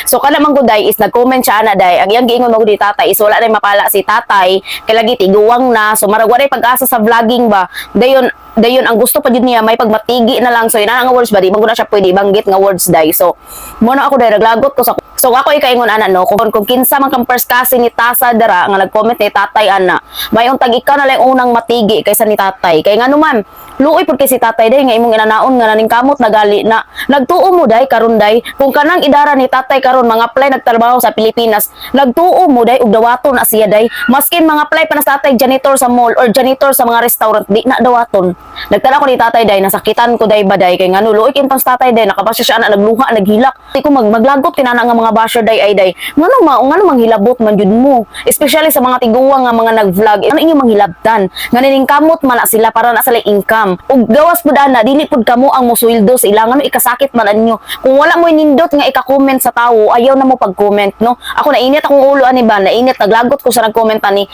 So kana man gud day is nag-comment siya ana day. Ang iyang giingon mo ni tatay is wala na mapala si tatay kay lagi tiguwang na. So marag wala pag-asa sa vlogging ba. Dayon dayon ang gusto pa jud niya may pagmatigi na lang. So ina nga words ba, di man gud na siya pwede banggit nga words day. So mo na ako day naglagot ko sa. So ako ikaingon ana, no, kung kinsa man kang first cousin ni Tasa dara nga nag-comment ni tatay ana, mayong tag ikaw na lang unang matigi kaysa ni tatay. Kay ngano man, luoy pud kay si tatay day nga imong inanaon nga naning kamot nagali na nagtuo mo day karon day kung kanang idara ni tatay karon mga apply nagtrabaho sa Pilipinas, nagtuo mo day og dawaton na siya day? Maskin mga apply pa na sa tatay janitor sa mall or janitor sa mga restaurant, di na dawaton. Nagtala ko ni tatay day, nasakitan ko day ba day, kay ngano luoy kintang sa tatay day, nakabasa siya na nagluha, naghilak. Di ko maglagot kinana nga mga basher day ay day. Ngano manghilabot man jud mo? Especially sa mga tiguang nga mga nag-vlog, ano inyo manghilabtan? Nga nining kamot man na sila para na sila income. Ug gawas pud ana, dili pud kamo ang mosuweldo sa ila, ngano ikasakit man ninyo? Kung wala mo nindot nga ika-comment sa tawo, ayaw na mo pag-comment, no? Ako nainit akong ulo ani ba, nainit, naglagot ko sa nag-comment ani.